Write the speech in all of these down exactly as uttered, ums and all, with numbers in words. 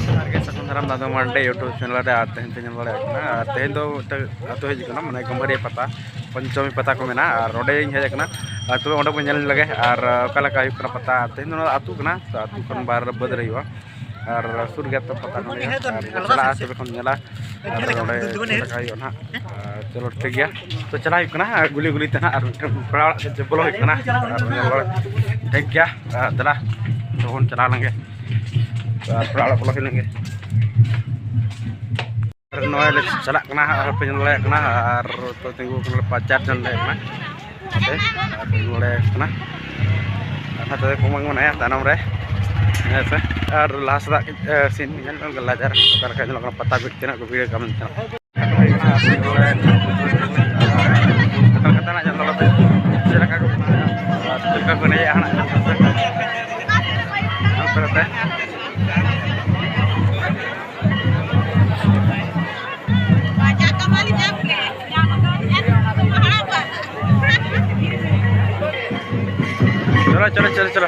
ᱡᱚᱦᱟᱨ ᱜᱮ, ᱥᱟᱹᱜᱩᱱ ᱫᱟᱨᱟᱢ ᱫᱟᱫᱩ ᱢᱟᱱᱰᱤ YouTube ᱪᱮᱱᱮᱞ ᱨᱮ᱾ ᱟᱨ ᱛᱮᱦᱮᱧ ᱯᱮ ᱧᱮᱞ ᱫᱟᱲᱮᱭᱟᱜ ᱠᱟᱱᱟ, ᱟᱨ ᱛᱮᱦᱮᱧ ᱫᱚ ᱢᱤᱫᱴᱟᱝ ᱟᱹᱛᱩ ᱦᱮᱡ ᱟᱠᱟᱱᱟ, ᱢᱟᱱᱮ ᱜᱟᱹᱢᱵᱷᱟᱹᱨᱤᱭᱟᱹ ᱯᱟᱛᱟ, ᱯᱚᱧᱪᱚᱢᱤ ᱯᱟᱛᱟ ᱠᱚ ᱢᱮᱱᱟᱜᱼᱟ᱾ ᱟᱨ ᱚᱸᱰᱮᱧ ᱦᱮᱡ ᱟᱠᱟᱱᱟ, ᱟᱨ ᱛᱚᱵᱮ ᱚᱸᱰᱮ ᱵᱚᱱ ᱧᱮᱞ ᱞᱮᱜᱮ, ᱟᱨ ᱚᱠᱟ ᱞᱮᱠᱟ ᱦᱩᱭᱩᱜ ᱠᱟᱱᱟ ᱯᱟᱛᱟ᱾ ᱛᱮᱦᱮᱧ ᱫᱚ ᱱᱚᱣᱟ ᱟᱹᱛᱩ ᱠᱟᱱᱟ, ᱛᱚ ᱟᱹᱛᱩ ᱠᱷᱚᱱ ᱵᱟᱨ ᱵᱟᱹᱫᱽ ᱨᱮ ᱦᱩᱭᱩᱜᱼᱟ, ᱟᱨ ᱥᱩᱨ ᱜᱮᱭᱟ ᱛᱚ ᱯᱟᱛᱟ ᱠᱚ ᱦᱩᱭᱩᱜᱼᱟ᱾ ᱟᱨ ᱪᱟᱞᱟᱜᱼᱟ, ᱛᱚᱵᱮ ᱠᱷᱚᱱ ᱧᱮᱞᱟ ᱟᱨ ᱚᱸᱰᱮ ᱪᱮᱫ ᱞᱮᱠᱟ ᱦᱩᱭᱩᱜᱼᱟ ᱱᱟᱦᱟᱜ᱾ ᱟᱨ ᱪᱚᱞᱚ ᱴᱷᱤᱠ ᱜᱮᱭᱟ, ᱛᱚ ᱪᱟᱞᱟᱜ ᱦᱩᱭᱩᱜ ᱠᱟᱱᱟ᱾ ᱟᱨ ᱜᱩᱞᱤ ᱜᱩᱞᱤ ᱛᱮ ᱱᱟᱦᱟᱜ ᱟᱨ ᱢᱤᱫᱴᱮᱱ ᱯᱮᱲᱟ ᱚᱲᱟᱜ ᱥᱮᱫ ᱵᱚᱞᱚ ᱦᱩᱭᱩᱜ ᱠᱟᱱᱟ᱾ ᱟᱨ ᱧᱮᱞ ᱵᱟᱲᱟ ᱴᱷᱤᱠ ᱜᱮᱭᱟ᱾ ᱟᱨ ᱫᱮᱞᱟ, ᱛᱚᱵᱚᱱ ᱪᱟᱞᱟᱣ ᱞᱮᱱ ᱜᱮ᱾ ᱟᱨ ᱯᱮᱲᱟ ᱚᱲᱟᱜ ᱵᱚᱞᱚ ᱦᱩᱭ ᱞᱮᱱ ᱜᱮ᱾ ᱟᱨ ᱱᱚᱜᱼᱚᱭ ᱞᱮ ᱪᱟᱞᱟᱜ ᱠᱟᱱᱟ ᱦᱟᱸᱜ, ᱟᱨ ᱯᱮ ᱧᱮᱞ ᱫᱟᱲᱮᱭᱟᱜ ᱠᱟᱱᱟ᱾ ᱟᱨ ᱛᱚ ᱛᱤᱸᱜᱩ ᱠᱟᱱᱟ ᱞᱮ, ᱯᱟᱸᱪ ᱪᱟᱨ ᱡᱚᱱ ᱞᱮ ᱦᱮᱡ ᱠᱟᱱᱟ᱾ ᱦᱟᱱᱛᱮ ᱟᱨ ᱛᱤᱸᱜᱩ ᱵᱟᱲᱟᱭ ᱠᱟᱱᱟ᱾ ᱟᱨ ᱱᱚᱛᱮ ᱠᱚ ᱵᱟᱝ ᱢᱮᱱᱟᱭᱟ ᱛᱟᱭᱱᱚᱢ ᱨᱮ, ᱦᱮᱸ ᱥᱮ᱾ ᱟᱨ ᱞᱟᱦᱟ ᱥᱮᱫᱟᱜ ᱠᱟᱹᱡ, ᱮ, ᱥᱤᱱ ᱧᱮᱞ ᱧᱚᱜ ᱞᱟᱡᱟᱨ ᱚᱠᱟ ᱞᱮᱠᱟ ᱧᱮᱞᱚᱜ ᱠᱟᱱᱟ, ᱯᱟᱛᱟ ᱵᱷᱤᱲ ᱛᱤᱱᱟᱹᱜ ᱠᱚ ᱵᱷᱤᱲ ᱠᱟᱱ ᱢᱮᱱᱛᱮ᱾ ᱠᱟᱛᱷᱟ ᱠᱟᱛᱷᱟ ᱱᱟᱜ ᱧᱮᱞ ᱫᱚ ᱪᱮᱫ ᱞᱮᱠᱟ ᱠᱚ ᱪᱮᱫ ᱞᱮᱠᱟ ᱠᱚ ᱮᱱᱮᱡᱮᱜᱼᱟ ᱦᱟᱸᱜ᱾ ᱦᱟᱱᱛᱮ ᱱᱟᱛᱮ᱾ ᱪᱚᱞᱚ, ᱪᱚᱞᱚ, ᱪᱚᱞᱚ, ᱪᱚᱞᱚ᱾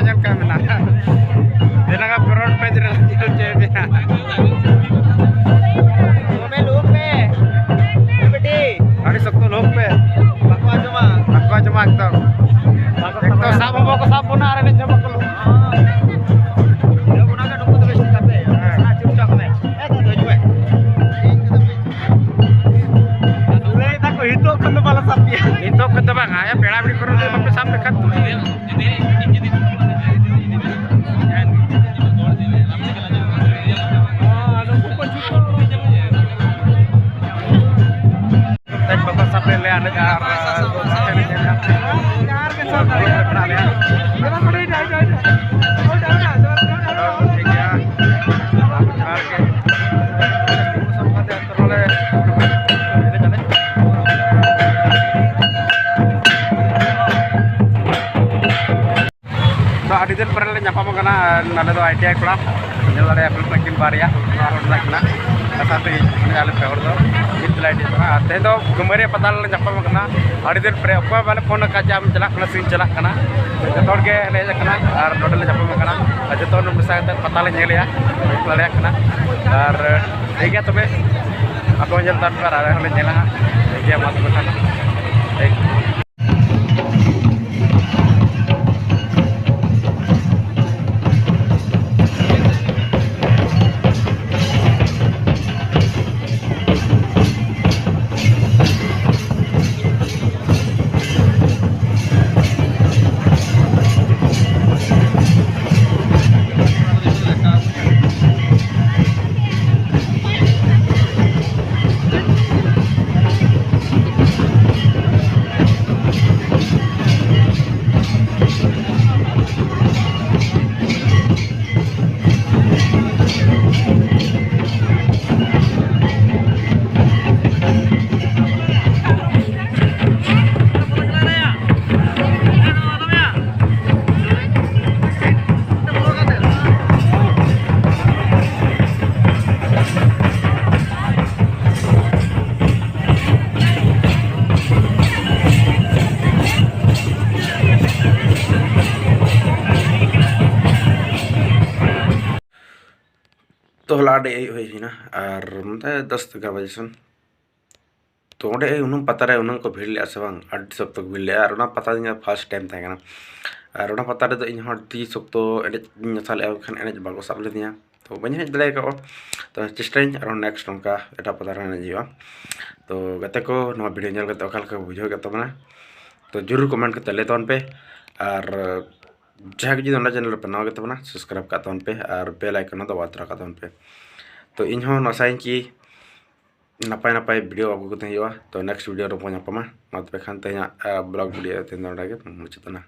ᱧᱮᱞ ᱠᱟᱜ ᱢᱮᱱᱟᱜᱼᱟ᱾ ᱫᱮᱞᱟ ᱯᱷᱨᱚᱱᱴ ᱯᱮᱡᱽ ᱨᱮ ᱧᱮᱞ ᱦᱚᱪᱚᱭ ᱢᱮᱭᱟ᱾ ᱫᱚᱢᱮ ᱞᱩᱦᱩᱠ ᱯᱮ᱾ ᱵᱤᱴᱤ᱾ ᱟᱹᱰᱤ ᱥᱚᱠᱛᱚ ᱞᱩᱦᱩᱠ ᱯᱮ᱾ ᱵᱟᱠᱚ ᱟᱸᱡᱚᱢᱟ᱾ ᱵᱟᱠᱚ ᱟᱸᱡᱚᱢᱟ ᱮᱠᱫᱚᱢ᱾ ᱵᱟᱠᱚ ᱮᱠᱫᱚᱢ ᱥᱟᱵ ᱦᱚᱸ ᱵᱟᱠᱚ ᱥᱟᱵ ᱵᱚᱱᱟ ᱟᱨ ᱮᱱᱮᱡ ᱦᱚᱸ ᱵᱟᱠᱚ ᱞᱩᱦᱩᱠ᱾ ᱦᱮᱸ᱾ ᱚᱱᱟ ᱜᱮ ᱱᱩᱠᱩ ᱫᱚ ᱵᱮᱥ ᱴᱷᱤᱠ ᱠᱟᱛᱮ᱾ ᱦᱮᱸ᱾ ᱚᱱᱟ ᱪᱩᱯᱪᱟᱯ ᱢᱮ᱾ ᱦᱮᱸ, ᱛᱚ, ᱦᱤᱡᱩᱜ ᱢᱮ᱾ ᱞᱟᱹᱭ ᱫᱟᱠᱚ ᱱᱤᱛᱚᱜ ᱠᱷᱚᱱ ᱫᱚ ᱵᱟᱞᱮ ᱥᱟᱵ ᱯᱮᱭᱟ᱾ ᱱᱤᱛᱚᱜ ᱠᱷᱚᱱ ᱫᱚ ᱵᱟᱝ, ᱟᱭᱟ ᱯᱮᱲᱟ ᱯᱤᱲᱦᱤ ᱠᱚᱨᱮ ᱫᱚ ᱵᱟᱯᱮ ᱥᱟᱵ ᱞᱮᱠᱷᱟᱱ ᱛᱩᱞᱤ᱾ ᱛᱮᱡ ᱵᱟᱠᱚ ᱥᱟᱵ ᱞᱮᱭᱟ ᱮᱱᱮᱡ ᱟᱨ ᱴᱷᱤᱠ ᱜᱮᱭᱟ᱾ ᱡᱚᱦᱟᱨ ᱜᱮ᱾ ᱛᱚ, ᱟᱹᱰᱤ ᱫᱤᱱ ᱯᱚᱨᱮ ᱞᱮ ᱧᱟᱯᱟᱢ ᱠᱟᱱᱟ᱾ ᱟᱨ ᱱᱟᱞᱮ ᱫᱚ ᱟᱭ ᱴᱤ ᱟᱭ ᱠᱚᱲᱟ, ᱧᱮᱞ ᱫᱟᱲᱮᱭᱟᱜ ᱠᱟᱱᱟ ᱠᱤᱱ ᱵᱟᱨᱭᱟ, ᱚᱱᱟ ᱨᱳᱰ ᱨᱮ ᱠᱟᱱᱟ᱾ ᱚᱱᱟ ᱥᱟᱶᱛᱮ ᱟᱞᱮ ᱯᱮ ᱦᱚᱲ ᱫᱚ ᱢᱤᱫ ᱛᱮᱞᱮ ᱟᱭ ᱴᱤ ᱟᱭ ᱠᱟᱱᱟ᱾ ᱟᱨ ᱛᱮᱦᱮᱧ ᱫᱚ ᱜᱟᱹᱢᱟᱹᱨᱤᱭᱟᱹ ᱯᱟᱛᱟ ᱨᱮᱞᱮ ᱧᱟᱯᱟᱢ ᱠᱟᱱᱟ᱾ ᱟᱹᱰᱤ ᱫᱤᱱ ᱯᱚᱨᱮ ᱚᱠᱚᱭ ᱵᱟᱞᱮ ᱯᱷᱳᱱ ᱟᱠᱟᱫ ᱡᱮ ᱟᱢ ᱪᱟᱞᱟᱜ ᱠᱟᱱᱟ ᱥᱮᱧ ᱪᱟᱞᱟᱜ ᱠᱟᱱᱟ᱾ ᱡᱚᱛᱚ ᱦᱚᱲ ᱜᱮ ᱞᱮ ᱦᱮᱡ ᱟᱠᱟᱱᱟ ᱟᱨ ᱱᱚᱰᱮ ᱞᱮ ᱧᱟᱯᱟᱢ ᱠᱟᱱᱟ᱾ ᱟᱨ ᱡᱚᱛᱚ ᱦᱚᱲ ᱢᱮᱥᱟ ᱠᱟᱛᱮ ᱯᱟᱛᱟ ᱞᱮ ᱧᱮᱞᱮᱜᱼᱟ, ᱧᱮᱞ ᱫᱟᱲᱮᱭᱟᱜ ᱠᱟᱱᱟ᱾ ᱟᱨ ᱴᱷᱤᱠ ᱜᱮᱭᱟ ᱛᱚᱵᱮ, ᱟᱯᱮ ᱦᱚᱸ ᱧᱮᱞ ᱛᱟᱵᱚᱱ ᱯᱮ ᱟᱨ ᱟᱞᱮ ᱦᱚᱸᱞᱮ ᱧᱮᱞᱟ ᱦᱟᱸᱜ᱾ ᱴᱷᱤᱠ ᱜᱮᱭᱟ, ᱢᱟ ᱛᱚᱵᱮ ᱠᱷᱟᱱ᱾ ᱴᱷᱤᱠ᱾ ᱛᱚ ᱦᱚᱞᱟ ᱟᱹᱰᱤ ᱟᱹᱭᱩᱵ ᱦᱩᱭ ᱦᱩᱭᱱᱟ, ᱟᱨ ᱢᱚᱛᱞᱚᱵ ᱫᱚᱥ ᱮᱜᱟᱨᱚ ᱵᱟᱡᱮ ᱥᱮᱱ᱾ ᱛᱚ ᱚᱸᱰᱮ ᱩᱱᱟᱹᱜ ᱯᱟᱛᱟ ᱨᱮ ᱩᱱᱟᱹᱜ ᱠᱚ ᱵᱷᱤᱲ ᱞᱮᱫᱼᱟ ᱥᱮ ᱵᱟᱝ, ᱟᱹᱰᱤ ᱥᱚᱠᱛᱚ ᱠᱚ ᱵᱷᱤᱲ ᱞᱮᱫᱼᱟ᱾ ᱟᱨ ᱚᱱᱟ ᱯᱟᱛᱟ ᱫᱚ ᱤᱧᱟᱹᱜ ᱯᱷᱟᱥᱴ ᱴᱟᱭᱤᱢ ᱛᱟᱦᱮᱸ ᱠᱟᱱᱟ᱾ ᱟᱨ ᱚᱱᱟ ᱯᱟᱛᱟ ᱨᱮᱫᱚ ᱤᱧ ᱦᱚᱸ ᱟᱹᱰᱤ ᱥᱚᱠᱛᱚ ᱮᱱᱮᱡ ᱤᱧ ᱢᱮᱥᱟ ᱞᱮᱫᱼᱟ, ᱢᱮᱱᱠᱷᱟᱱ ᱮᱱᱮᱡ ᱵᱟᱠᱚ ᱥᱟᱵ ᱞᱤᱫᱤᱧᱟ, ᱛᱚ ᱵᱟᱹᱧ ᱮᱱᱮᱡ ᱫᱟᱲᱮ ᱟᱠᱟᱫᱼᱟ᱾ ᱛᱚ ᱪᱮᱥᱴᱟᱭᱟᱹᱧ ᱟᱨᱦᱚᱸ ᱱᱮᱠᱥᱴ ᱱᱚᱝᱠᱟ ᱮᱴᱟᱜ ᱯᱟᱛᱟ ᱨᱮ ᱮᱱᱮᱡ ᱦᱩᱭᱩᱜᱼᱟ᱾ ᱛᱚ ᱜᱟᱛᱮ ᱠᱚ, ᱱᱚᱣᱟ ᱵᱷᱤᱰᱤᱭᱳ ᱧᱮᱞ ᱠᱟᱛᱮ ᱚᱠᱟ ᱞᱮᱠᱟ ᱠᱚ ᱵᱩᱡᱷᱟᱹᱣ ᱠᱮᱫ ᱛᱟᱵᱚᱱᱟ, ᱛᱚ ᱡᱚᱨᱩᱨ ᱠᱚᱢᱮᱱᱴ ᱠᱟᱛᱮ ᱞᱟᱹᱭ ᱛᱟᱵᱚᱱ ᱯᱮ᱾ ᱟᱨ ᱡᱟᱦᱟᱸᱭ ᱠᱚ ᱡᱩᱫᱤ ᱚᱱᱟ ᱪᱮᱱᱮᱞ ᱨᱮᱯᱮ ᱱᱟᱣᱟ ᱜᱮ ᱛᱟᱵᱚᱱᱟ, ᱥᱟᱵᱥᱠᱨᱟᱭᱤᱵ ᱠᱟᱜ ᱛᱟᱵᱚᱱ ᱯᱮ ᱟᱨ ᱵᱮᱞ ᱟᱭᱠᱚᱱ ᱫᱚ ᱵᱟᱡᱟᱣ ᱛᱚᱨᱟ ᱠᱟᱜ ᱛᱟᱵᱚᱱ ᱯᱮ᱾ ᱛᱚ ᱤᱧ ᱦᱚᱸ ᱟᱥᱟᱭᱟᱹᱧ ᱠᱤ ᱱᱟᱯᱟᱭ ᱱᱟᱯᱟᱭ ᱵᱷᱤᱰᱤᱭᱳ ᱟᱹᱜᱩ ᱠᱟᱛᱮ ᱦᱩᱭᱩᱜᱼᱟ᱾ ᱛᱚ ᱱᱮᱠᱥᱴ ᱵᱷᱤᱰᱤᱭᱳ ᱨᱮᱵᱚᱱ ᱧᱟᱯᱟᱢᱟ᱾ ᱢᱟ ᱛᱚᱵᱮ ᱠᱷᱟᱱ ᱛᱮᱦᱮᱧᱟᱜ ᱵᱞᱚᱜ ᱵᱷᱤᱰᱤᱭᱳ ᱛᱮᱦᱮᱧ ᱫᱚ ᱱᱚᱸᱰᱮ ᱜᱮ ᱢᱩᱪᱟᱹᱫ ᱮᱱᱟ᱾